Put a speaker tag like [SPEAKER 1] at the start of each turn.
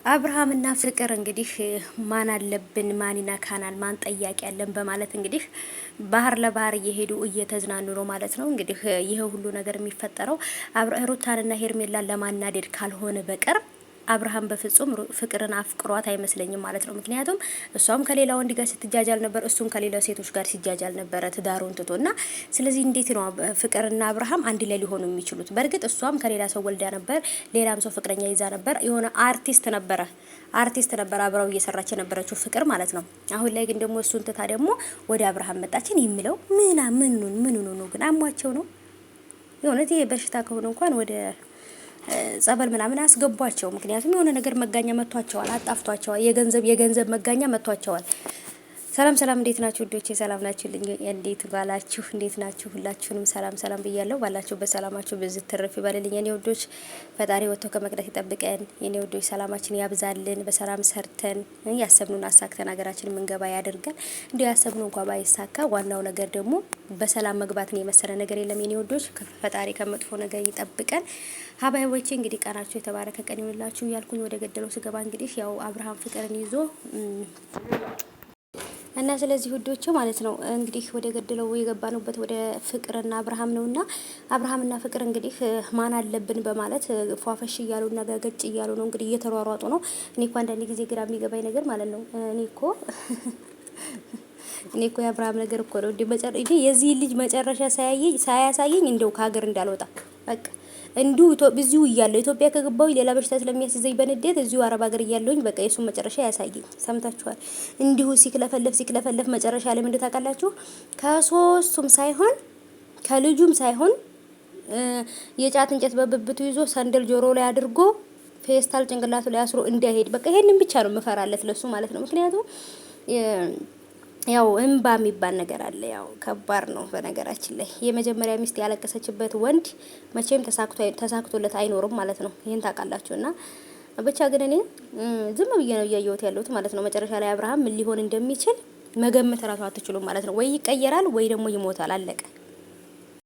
[SPEAKER 1] አብርሃምና ፍቅር እንግዲህ ማን አለብን ማን ይነካናል ማን ጠያቂ ያለን በማለት እንግዲህ ባህር ለባህር እየሄዱ እየተዝናኑ ነው ማለት ነው። እንግዲህ ይህ ሁሉ ነገር የሚፈጠረው ሩታንና ሄርሜላን ለማናደድ ካልሆነ በቀር አብርሃም በፍጹም ፍቅርን አፍቅሯት አይመስለኝም ማለት ነው። ምክንያቱም እሷም ከሌላ ወንድ ጋር ስትጃጃል ነበር፣ እሱም ከሌላ ሴቶች ጋር ሲጃጃል ነበረ ትዳሩን ትቶ እና ስለዚህ እንዴት ነው ፍቅርና አብርሃም አንድ ላይ ሊሆኑ የሚችሉት? በእርግጥ እሷም ከሌላ ሰው ወልዳ ነበር፣ ሌላም ሰው ፍቅረኛ ይዛ ነበር። የሆነ አርቲስት ነበረ አርቲስት ነበር አብረው እየሰራች የነበረችው ፍቅር ማለት ነው። አሁን ላይ ግን ደግሞ እሱን ትታ ደግሞ ወደ አብርሃም መጣችን የሚለው ምና ምኑን ምኑን ነው ግን አሟቸው ነው የእውነት ይሄ በሽታ ከሆነ እንኳን ወደ ጸበል ምናምን አስገቧቸው። ምክንያቱም የሆነ ነገር መጋኛ መጥቷቸዋል፣ አጣፍቷቸዋል። የገንዘብ መጋኛ መጥቷቸዋል። ሰላም ሰላም፣ እንዴት ናችሁ ውዶቼ? ሰላም ናችሁልኝ? እንዴት ባላችሁ? እንዴት ናችሁ? ሁላችሁንም ሰላም ሰላም ብያለሁ። ባላችሁ በሰላማችሁ ብዝት ትርፍ ይበልልኝ የኔ ውዶች። ፈጣሪ ወጥቶ ከመቅረት ይጠብቀን የኔ ውዶች። ሰላማችን ያብዛልን። በሰላም ሰርተን ያሰብነውን አሳክተን ሀገራችን ምንገባ ያደርገን። እንዲሁ ያሰብነው እንኳ ባይሳካ ዋናው ነገር ደግሞ በሰላም መግባትን የመሰለ ነገር የለም የኔ ውዶች። ፈጣሪ ከመጥፎ ነገር ይጠብቀን። ሀባይቦቼ እንግዲህ ቀናችሁ የተባረከ ቀን ይሁንላችሁ እያልኩኝ ወደ ገደለው ስገባ እንግዲህ ያው አብርሃም ፍቅርን ይዞ እና ስለዚህ ውዶች ማለት ነው እንግዲህ ወደ ገደለው የገባንበት ወደ ፍቅርና አብርሃም ነውና አብርሃምና ፍቅር እንግዲህ ማን አለብን በማለት ፏፈሽ እያሉ እና ገጭ እያሉ ነው እንግዲህ እየተሯሯጡ ነው። እኔ እኮ አንዳንድ ጊዜ ግራ የሚገባኝ ነገር ማለት ነው እኔ እኮ የአብርሃም ነገር እኮ ነው እንዴ የዚህ ልጅ መጨረሻ ሳያሳየኝ እንደው ከሀገር እንዳልወጣ በቃ እንዲሁ እዚሁ እያለሁ ኢትዮጵያ ከገባሁ ሌላ በሽታ ስለሚያስይዘኝ በንዴት እዚሁ አረብ ሀገር እያለሁኝ በቃ የሱን መጨረሻ ያሳየኝ። ሰምታችኋል። እንዲሁ ሲክለፈለፍ ሲክለፈለፍ መጨረሻ ላይ ምንድን ታውቃላችሁ? ከሶስቱም ሳይሆን ከልጁም ሳይሆን የጫት እንጨት በብብቱ ይዞ ሰንደል ጆሮ ላይ አድርጎ ፌስታል ጭንቅላቱ ላይ አስሮ እንዳይሄድ በቃ ይሄንን ብቻ ነው የምፈራለት ለሱ ማለት ነው። ምክንያቱም ያው እንባ የሚባል ነገር አለ። ያው ከባድ ነው። በነገራችን ላይ የመጀመሪያ ሚስት ያለቀሰችበት ወንድ መቼም ተሳክቶለት አይኖርም ማለት ነው። ይህን ታውቃላችሁ። እና ብቻ ግን እኔ ዝም ብዬ ነው እያየሁት ያለሁት ማለት ነው። መጨረሻ ላይ አብርሃም ምን ሊሆን እንደሚችል መገመት እራሱ አትችሉም ማለት ነው። ወይ ይቀየራል ወይ ደግሞ ይሞታል። አለቀ።